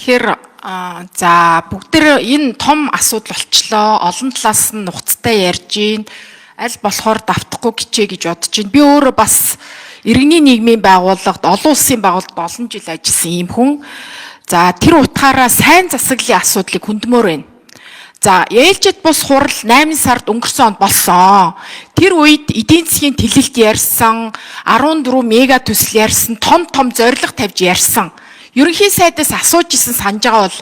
Тэгэхээр за бүгд энэ том асуудал болчлоо. Олон талаас нь нухацтай ярьж гин, аль болохоор давтахгүй гिचээ гэж бодож байна. Би өөрөө бас иргэний нийгмийн байгууллагад, олон улсын байгууллагад олон жил ажилласан юм хүн. За, тэр утгаараа сайн засаглалын асуудлыг хөндмөр байна. За, ээлжид бус хурал 8 сард өнгөрсөн онд болсон. Тэр үед эдийн засгийн тэлэлт ярьсан, 14 мега төсөл ярьсан, том том зорилго тавьж ярьсан. Ерөнхий сайдаас асууж исэн, санаж байгаа бол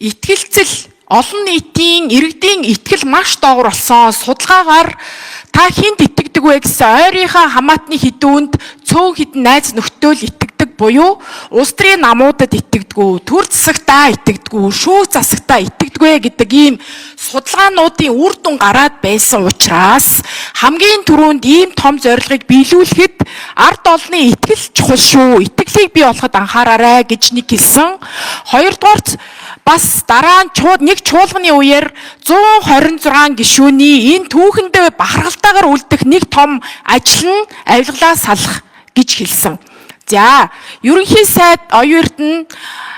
итгэлцэл, олон нийтийн, иргэдийн итгэл маш доогуур болсон. Судалгаагаар та хэнд итгэдэг вэ гэсэн, ойрынхаа хамаатны хэдэн хүнд, цөөн хэдэн найз нөхдөд л итгэдэг буюу улс төрийн намуудад итгэдэггүй, төр засагтаа итгэдэггүй, шүүх засагтаа итгэдэггүй гэдэг ийм судалгаануудын үр дүн гараад байсан учраас хамгийн түрүүнд ийм том зорилгыг биелүүлэхэд ард олны итгэл чухал шүү. Итгэлийг бий болгоход анхаараарай гэж нэг хэлсэн. Хоёрдугаарт бас дараа нь нэг чуулганы үеэр 126 гишүүний энэ түүхэндээ бахархалтайгаар үлдэх нэг том ажил нь авилгалаа салах гэж хэлсэн. За, ерөнхий сайд оюун эрдэнэ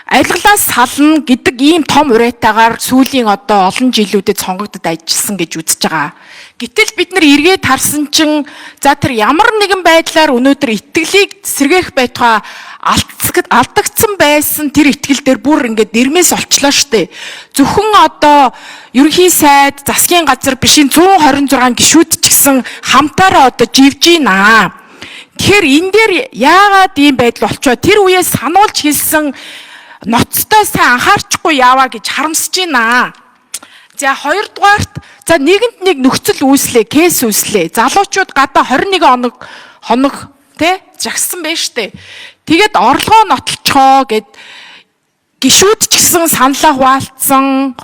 авилгалаа сална гэдэг ийм том уриатайгаар сүүлийн одоо олон жилүүдэд сонгогдод ажилласан гэж үзэж байгаа. Гэтэл бид нар эргээд харсан чинь за, тэр ямар нэгэн байдлаар өнөөдөр итгэлийг сэргээх байтугай алдагдсан байсан тэр итгэл дээр бүр ингээд нэрмээс олчлоо штэ. Зөвхөн одоо ерөнхий сайд, засгийн газар биш, 126 гишүүд ч гэсэн хамтаараа одоо живж гинэ. Тэгэхээр энэ дээр яагаад ийм байдал болчоо, тэр үеэс сануулж хэлсэн ноцтой сайн анхаарчихгүй яваа гэж харамсаж байна. За, хоёрдугаарт, за, нэгэнд нэг нөхцөл үүслээ, case үүслээ. Залуучууд гадаа 21 хоног тэ жагссан байж штэ. Тэгээд орлогоо нотолцохоо гэд гишүүд ч гэсэн саналаа хуваалцсан,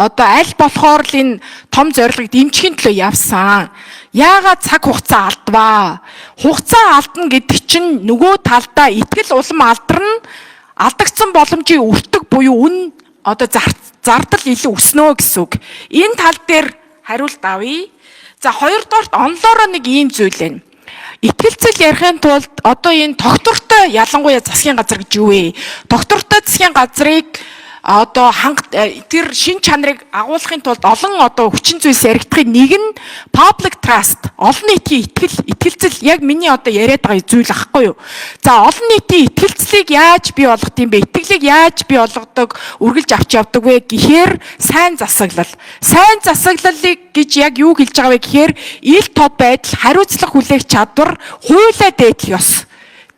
одоо аль болохоор л энэ том зорилгыг дэмжихийн төлөө явсан. Яагаад цаг хугацаа алдваа? Хугацаа алдна гэдэг чинь нөгөө талдаа итгэл улам алдарна, алдагдсан боломжийг өртөг буюу үн одоо зардал илүү өснө гэсэн үг. Энэ тал дээр хариулт авъя. За, хоёрдугаарт онлоороо нэг ийм зүйл байна. Итгэлцэл ярихын тулд одоо энэ тогтвортой, ялангуяа засгийн газар гэж юу вэ? Тогтвортой засгийн газрыг одоо ханга тэр шин чанарыг агуулахын тулд олон одоо хүчин зүйлс яригдахын нэг нь public trust, олон нийтийн итгэл, итгэлцэл, яг миний одоо яриад байгаа зүйл ахгүй юу. За, олон нийтийн итгэлцлийг яаж бий болгох юм бэ? Итгэлийг яаж бий болгодог, үргэлж авч явдаг вэ гэхээр сайн засаглал. Сайн засаглалыг гэж яг юу хэлж байгаа вэ гэхээр ил тод байдал, хариуцлага хүлээх чадвар, хуулиа дээдлэх ёс.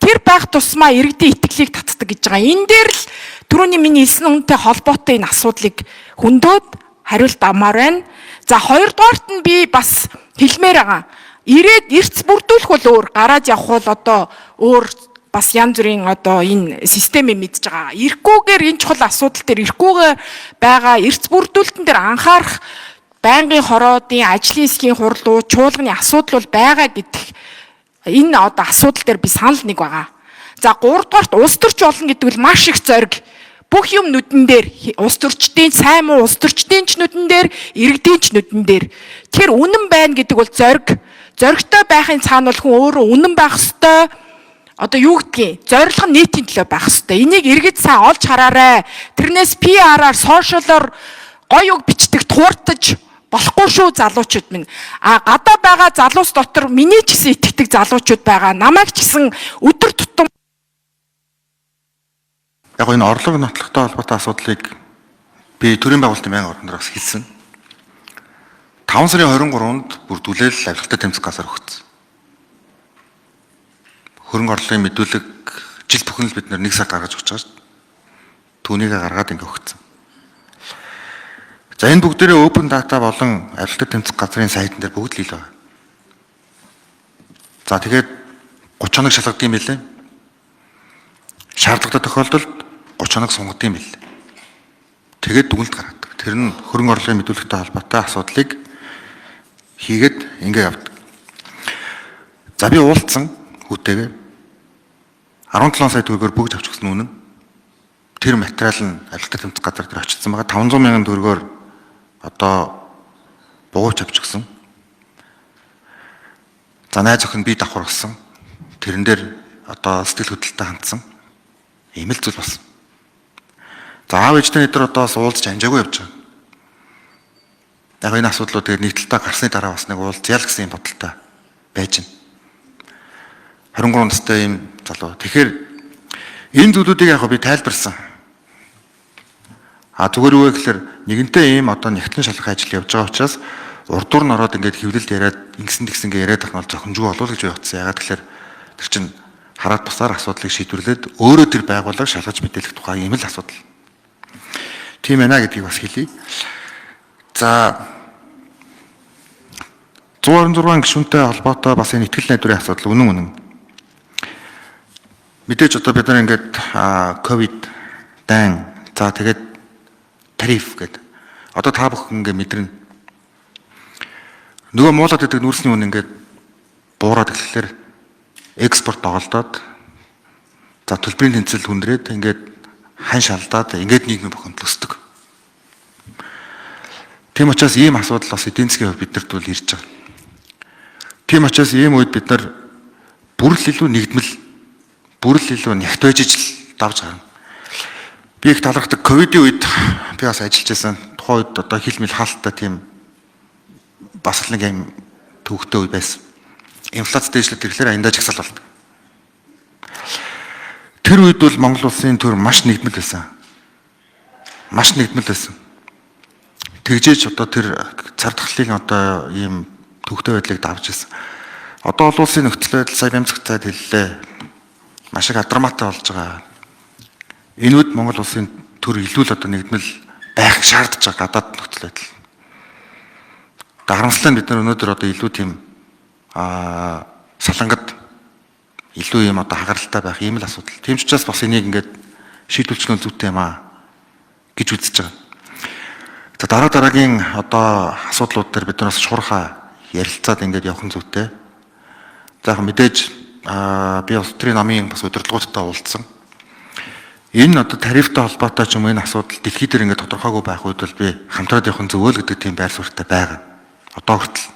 Тэр байх тусмаа иргэдийн итгэлийг татдаг гэж байгаа. Энэ дээр л түрүүний миний хэлсэн үнтэй холбоотой энэ асуудлыг хөндөөд хариулт авмаар байна. За, хоёрдугаарт нь би бас хэлмээр байгаа. Ирээд эрц бүрдүүлэх бол өөр, гараад явах бол одоо өөр, бас янз бүрийн одоо энэ системийг мэдж байгаа. Ирэхгүйгээр энэ чухал асуудал дээр, ирэхгүйгээр байгаа эрц бүрдүүлэлтэн дээр анхаарах, байнгын хороодын, ажлын хэсгийн хурлуу, чуулганы асуудал бол байгаа гэдэх энэ одоо асуудал дээр би санал нэг байгаа. За, гуравдугаарт улс төрч болно гэдэг бол маш их зориг. Бүх юм нүдэн дээр, улс төрчдийн, сайн муу улс төрчдийн ч нүдэн дээр, иргэдийн ч нүдэн дээр. Тэгэхээр үнэн байна гэдэг бол зориг. Зоригтой байхын цаана бол хүн өөрөө үнэн байх ёстой. Одоо юу гэдгийг, зорилго нь нийтийн төлөө байх ёстой. Энийг иргэд сайн олж хараарай. Тэрнээс PR-аар, social оор гоё үг бичдэг тууртаж болохгүй шүү, залуучууд минь. А гадаа байгаа залуус дотор миний ч гэсэн итгэдэг залуучууд байгаа. Намайг ч гэсэн өдөр тутам Яг энэ орлого нотлохтой холбоотой асуудлыг би төрийн байгуулалтын байнгын орон дээр бас хэлсэн. 5 сарын 23-нд бүрдүүлээл авилгатай тэмцэх газар өгсөн. Хөрөнгө орлогын мэдүүлэг жил бүхэн л бид нэг сар гаргаж өгч байгаа шүү дээ. Түүнийг гаргаад ингээ өгсөн. За, энэ бүгдээрээ open data болон авилгатай тэмцэх газрын сайтн дээр бүгд л ил байгаа. За, тэгээд 30 хоног шалгадаг юм билээ. Шаардлагатай тохиолдолд 30 хоног сунгадаг юм билээ. Тэгээд дүгнэлт гаргадаг. Тэр нь хөрөнгө орлогын мэдүүлэгтэй холбоотой асуудлыг хийгээд ингээ явдаг. За, би уулзсан хүүтэйгээ, 17 сая төгрөгөөр бүгд авч өгсөн үнэн. Тэр материал нь авилгатай тэмцэх газар дээр очсон байгаа. 500 мянган төгрөгөөр одоо бугуйч авч өгсөн. За, найз охин би давхар болсон. Тэрэн дээр одоо сэтгэл хөдлөлтөй хандсан. Ийм л зүйл болсон. За аав ээжтэй эдгээр одоо бас уулзч амжаагүй явж байгаа. Яг энэ асуудлууд тэгээд нэг талдаа гарсны дараа бас нэг уулзъя л гэсэн юм бодолтой байж байна. 23 настай ийм залуу. Тэгэхээр энэ зүйлүүдийг яг би тайлбарсан. А зүгээр юу вэ гэхээр нэгэнтээ ийм одоо нягтлан шалах ажил явж байгаа учраас урдуур нь ороод ингээд хэвлэлд яриад ингэсэн тэгсэн ингээ яриад байх нь бол зохимжгүй болов гэж би бодсон. Ягаад гэхээр тэр чинь хараад бусаар асуудлыг шийдвэрлээд өөрөө тэр байгууллага шалгаж мэдээлэх тухай ийм л асуудал. Тийм байна гэдгийг бас хэлье. За 126 гишүүнтэй холбоотой бас энэ ихтгэл найдварын асуудал үнэн үнэн. Мэдээж одоо бид нар ингээд ковид дайн за тэгээд тариф гэдэг. Одоо та бүхэн ингээд мэдэрнэ. Нөгөө муулаад байдаг нүүрсний үн ингээд буураад эхлэхээр экспорт доголдоод за төлбөрийн тэнцэл хүндрээд ингээд хань шалдаад ингээд нийгмийн бухимдал өсдөг. Тийм учраас ийм асуудал бас эдийн засгийн хувьд биднэрт бол ирж байгаа. Тийм учраас ийм үед бид нар бүрэл илүү нэгдмэл, бүрэл илүү нягт байж ижил давж гарна. Би их талархдаг ковидын үед би бас ажиллаж байсан. Тухайн үед одоо хил мэл хаалттай тийм бас л нэг юм төвөгтэй үе байсан. Инфляц дээшлээд ирэхлээр аяндаа жагсаал болдог. Тэр үед бол Монгол улсын төр маш нэгдмэл байсан. Маш нэгдмэл байсан. Тэгжээж одоо тэр цар тахлын одоо ийм төвөгтэй байдлыг давж ирсэн. Одоо олон улсын нөхцөл байдал сая бямцх цайд хэллээ. Маш их адармаатай болж байгаа. Энэ үед Монгол улсын төр илүү л одоо нэгдмэл байх шаардж байгаа гадаад нөхцөл байдал. Харамсалтай нь бид нар өнөөдөр одоо илүү тийм салангад илүү юм одоо хагаралтай байх ийм л асуудал. Тийм ч учраас бас энийг ингээд шийдвэрлэх нь зүйтэй юм аа гэж үзэж байгаа. За дараа дараагийн одоо асуудлууд дээр бид нар бас шуурхаа ярилцаад ингээд явах нь зүйтэй. За яг мэдээж би улс төрийн намын бас удирдлагуудтай уулзсан. Энэ одоо тарифтай холбоотой ч юм уу энэ асуудал дэлхий дээр ингээд тодорхойгүй байх үед бол би хамтраад явах нь зөвөө л гэдэг тийм байр суурьтай байгаа. Одоо хүртэл.